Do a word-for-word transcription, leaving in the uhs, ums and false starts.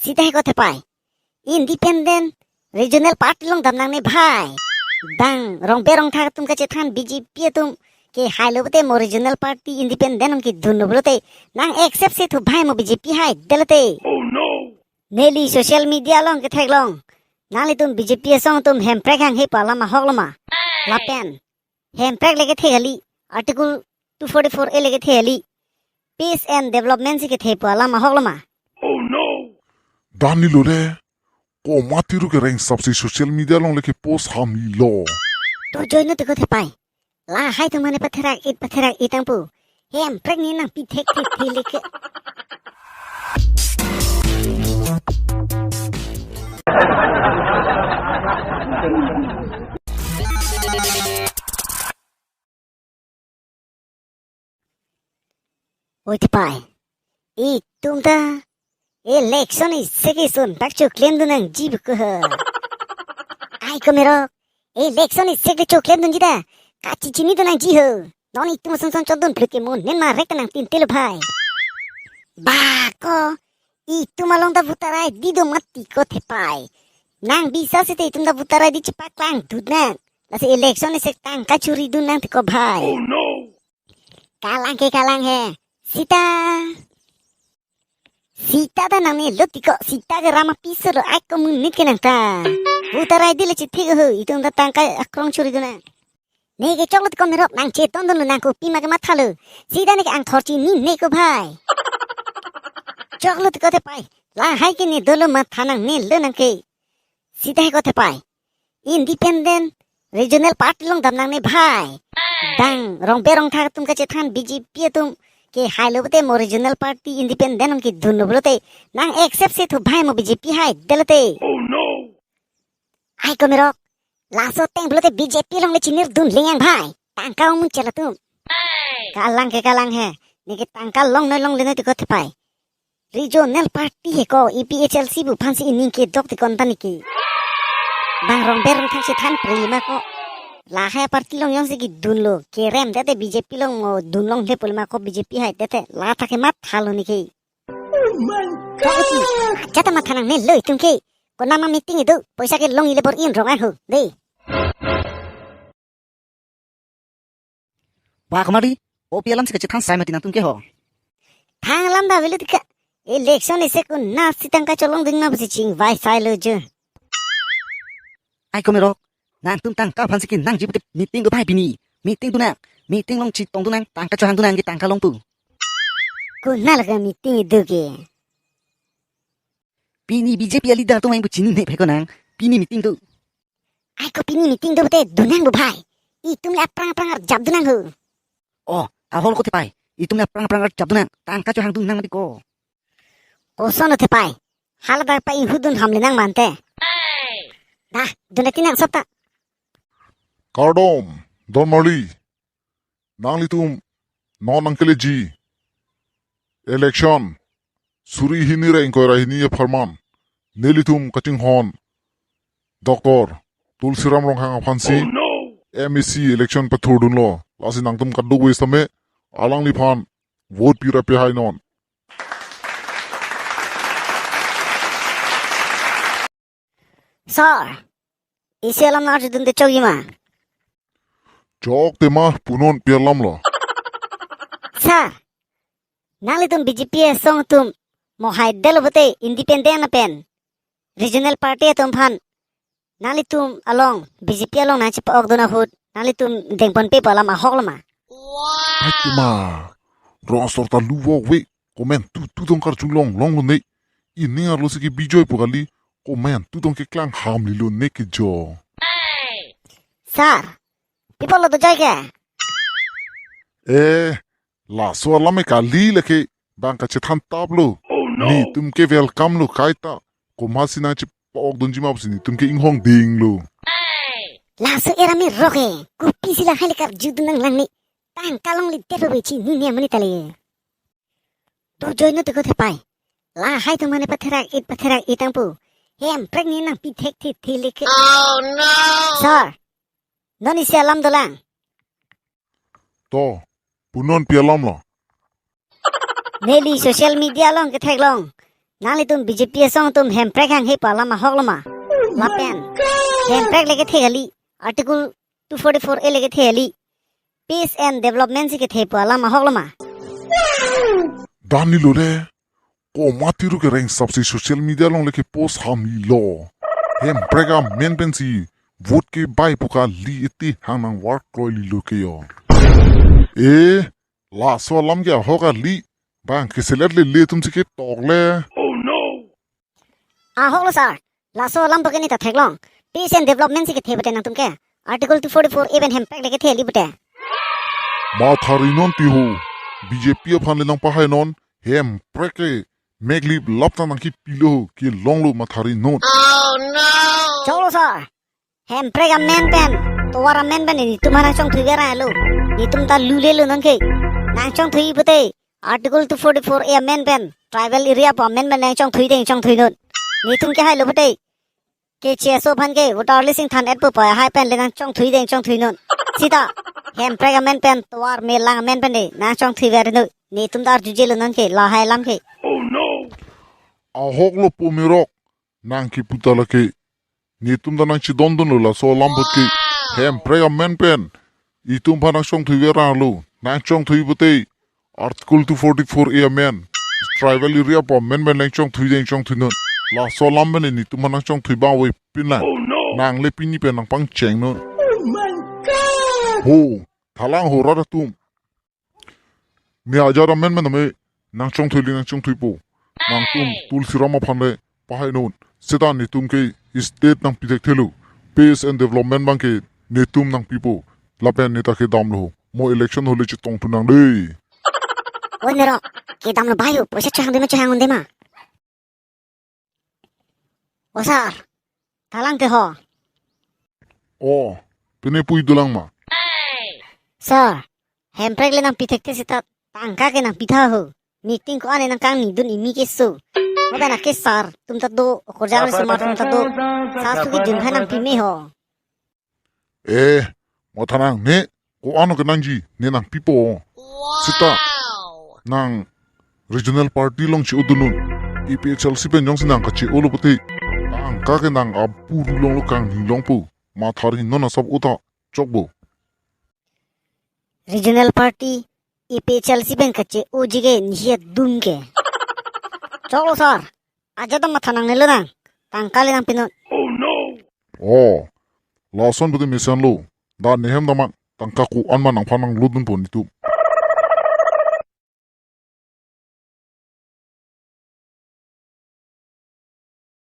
Sita he ko thepai. Independent regional party along dam nangne bhai. Bang Rongber Rongthak atum kachethan B J P atum ke hailo pute mo regional party independent along kedun lo pulote nang accept si thu bhai mo B J P hai delote. Oh no! Neli social media along ketheklong. Nanglitum B J P asong atum hemprek hanghe pu alam ahok lo ma? Lapen hemprek le kethe kali, Article two forty-four A le kethe kali. Peace and development si kethe pu alam ahok lo ma? Oh no! Danilo le, komat tiru kereng sap si social media along le kepost hamli lo. To join no tiko thepai. Lahai atum mane patherak-et patherak-et tangpo. Hemprek ni nangpi thekthe leke. Oi thepai. Itum ta election isi ke son pak choklem dun nangji buku ho. Ai ko merok. Election isi ke choklem dunji ta kachechini dun nangji ho. Non itum ason son chodun phluk ke mo nen marek nangtinte lo bhai. Ba ko, itum along ta voter I D do mati ko thepai. Nang bisa site itum ta voter I D chepaklang dun nang. Lasi election isi tangka churi dun nang tiko bhai. Oh no! Kalang ke kalang he. Sita. Sita ta nangne lo tiko, sita ke rama piso lo, ai ko monit ke nang ta. Voter I D le chithik ho, itum ta tangka akrong churi dun nang. Ne ke choklo tiko merok nang cheton dun lo nang kopi ma ke mathalo. Sita ne ke angthor chinine ko bhai. Choklo tiko thepai. Lahai ke ne dolo matha nangne lo nang ke. Sita he ko thepai. Independent regional party along dam nangne bhai. Bang Rongber Rongthak atum kachethan B J P atum ke hailo pute mo regional party independent along kedun lo pulote nang accept si thu bhai mo B J P hai delote. Oh no! Ai ko merok. Laso ateng pulote B J P along le chinir dun lengyang bhai. Tangka ong mun chela tum. Kalang ke kalang he. Ne ke tangka longnoi longle noi tiko thepai. Regional party he ko, A P H L C pu aphan si ining kedok tiko anta ne ke. Bang Rongber Rongthak chethan prima ko. Lahai party along jongsi kedun lo, kerem tete B J P along mo dun longle pu le ma ko B J P hai tete, la ta ke mathalo ne ke. Oh my God! Ajat matha nangne lo itum ke. Konat ma meeting itum, poisa ke long ile bor-i rong aho, dei. Ba komat ri, kopi alam si kachethan sai mati nangtum ke ho. Thang alam ta avelo tiko. Election isi konat si tangka cholong ding ma pusi chingvai sai lo jo. Ai ko merok, nangtum tangka aphan si kenangji pute meeting do bhai pini. Meeting dun nang, meeting along chetong dun nang, tangka chohang dun nang ke tangka long pu. Konat la ke meeting itum ke. Pini B J P a leader atum ang pu chinine bhai ko nang, pini meeting do. Ai ko pini meeting do pute dun nang bo bhai. Itum le aphrang aphrang arjap dun nang ho. Oh, ahol ko thepai. Itum le aphrang aphrang arjap dun nang. Tangka chohang dun nang mati ko. Koson thepai. Hala dak pa ihu dun ham le nang mante. Dah, dun nang ti nang sop ta. Kardom, Don Marli. Nanglitum non nangkeleji election suri hini ra ingkoi ra hini apharman nelitum kachinghon Doctor Tulsiram Ronghang aphan si M A C election pathurdunlo. Lasi nangtum kadokave sitame alangliphan vote pira pehai non. Sir, isi alam nang arjudun te chokji ma? Chok tema punon pi alam lo. Sir, nanglitum B J P asong atum mo hai delo bote independent pen regional party atum aphan nanglitum along B J P along nangchepa-ok dun ahut nanglitum dengponpe pu alam ahok lo ma? Hai tema rong asor ta luvo ve. Komantu tu tong karchunglong longlo ne. Ining arlo si ke Bijoy pu kali. Komantu tong keklang hamlilo ne ke jo. Sir, people lo to joy ke? Eh, laso alam e kali lake bang kachethan taplo. Netum ke welcome lo kaita. Komat si nangchepa-ok dunji ma pusi netum ke inghong dinglo. Laso era me rok e. Kopisi lahai le karjudun nang lang ne. Tangka longle te pu chinine amonit ta le. To join no tiko thepai. Lahai atum mane patherak-et patherak-et tangpo. Hemprek ni nangpi thekthe leke. Oh no! Sir, non isi alam dolang. To, punon pi alam lo. Neli social media along ketheklong. Nanglitum B J P asong atum hemprek hanghe pu alam ahok lo ma? Lapen hemprek le kethe kali, Article two forty-four A le kethe kali. Peace and development si kethe pu alam ahok lo ma? Dani lo le, komat tiru kereng sap si social media along le ke post hamli lo. Hemprek amen pensi vote kebai pu kali iti hang nang war kroi li lo ke yo. E, laso alam ke ahok kali, bang keselet le le atum si ketok le. Ahok lo sir, laso alam pu ke neta theklong. Peace and development si kethe pute nangtum ke, Article two forty-four A pen hemprek le kethe kali pute. Mathari non ti ho, B J P aphan le nang pahai non, hemprek ke meklip lap ta nang kipilo ho, kelong lo mathari non. Choklo sir, hemprek amen pen, tovar amen pen netum aphan nangchongthui vera lo. Netum ta lule lo nang ke. Nangchongthui pute, Article two forty-four A amen pen, tribal area pu amen pen nangchongthui deng chongthui non. Netum kehai lo pute, ke C S O aphan ke voter list ingthan-et pu pu ahai pen le nangchongthui deng chongthui non. Sita, hemprek amen pen, tovar melang amen pen de nangchongthui vera non. Netum ta arjuje lo non ke, lahai alam ke. Ahok lo pu merok, nang kipu ta lake. Netum ta nangchedondun lo laso alam pute. Hemprek amen pen, itum aphan nangchongthui vera lo. Nangchongthui pute, Article two forty-four A amen, tribal area pu amen pen nangchongthui deng chongthui non. Laso alam pen netum aphan nangchongthui bang ave pin lang. Nang le pini pen nangpangcheng non. Ho, thalang ho rat atum. Ne ajat amen pen tame nangchongthui le nangchongthui po. Nangtum Tulsiram aphan le pahai non. Seta netum ke state nangpi thekthelo. Peace and development bang ke netum nangpipo. Lapen neta kedam lo ho. Mo election ho le chetong thu nang de. Oi merok, kedam lo bayo, poisa chehang de ma, chehang un de ma? O sir, thalang te ho. O, pine pui dolang ma? Sir, hemprek le nangpi thekte seta tangka ke nangpi tha ho. Meeting ko-an nangkangnidun imi keso. Lapen ake sir atum ta do, okorjang le sumar atum ta do. Sir suki jun hai nangpi me ho. Eh, matha nangne, ko-an ke nangji, ne nangpipo. Seta, nang regional party along che-odun non. A P H L C pen jongsi nang kache-o lo pute, tangka ke nang aburu longlo, kangni longpo. Mathari non asap uta chokpo. Regional party A P H L C pen kache-oji ke nihi adum ke. Choklo sir, ajat ta matha nangnelo nang. Tangka le nangpi non. O, lason pute mesen lo. Da nehem daman tangka ko-an ma nangphan nanglodunpo netum.